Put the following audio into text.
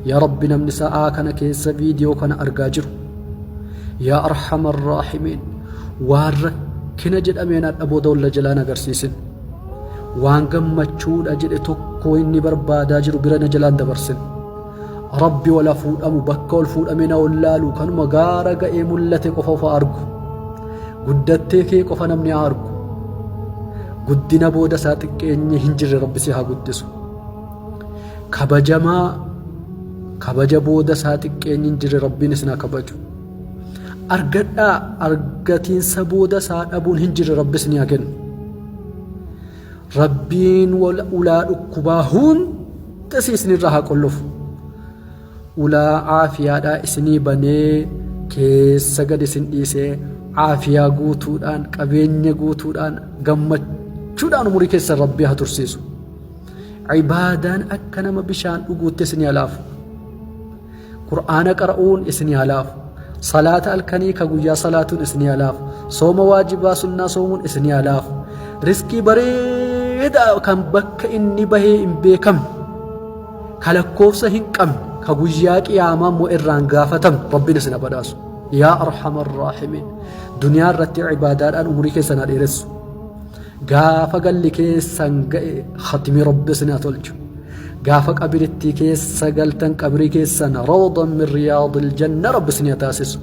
Yaa Rabbi, namni sa'aa kana keessa viidiyoo kana argaa jiru, yaa arhamar raahimiin, waan rakkina jedhameen hadha booda walla jalaan agarsiisin. Waan gammachuudha jedhe tokko inni barbaadaa jiru bira na jalaan dabarsin. Rabbi, wala fuudhamu bakka ol fuudhamee na wallaalu, kanuma gaara ga'ee mul'ate qofa ofa argu. Guddattee kee qofa namni haa argu. Guddina booda isaa xiqqeenyi hin jirre Rabbi si haa guddisu. Kabajamaa kabaja booda isaa xiqqeenyi hin jirre Rabbiin isin haa kabaju. Argadhaa argatiinsa booda isaa dhabuun hin jirre Rabbi isin haa kennu. Rabbiin ulaa dhukkubaa hunda si isinirraa haa qollofu. Ulaa aafiyaadhaa isinii banee keessa gad isin dhiisee, aafiyaa guutuudhaan, qabeenya guutuudhaan, gammachuudhaan umurii keessan Rabbii haa tursiisu. Ibaadaan akka nama bishaan dhuguutti isinii haa laafu. Qur'aana qara'uun isinii haa laafu. Salaata halkanii ka guyyaa salaatuun isinii haa laafu. Sooma waajibaa sunnaa soomuun isinii haa laafu. Riskii bareedaa kan bakka inni bahee hin beekamne, ka lakkoofsa hin qabne, ka guyyaa qiyaamaa immoo irraan gaafatamne Rabbiin isin haa badhaasu. Yaa arhamar raahimiin. Duniyaa irratti ibaadaadhaan umurii keessan haa dheeressu. Gaafa galli keessan ga'e khatimii Rabbi isin haa tolchu. Gaafa qabirittii keessa galtan qabrii keessan rawdan min riyaadil janna Rabbi isin haa taasisu.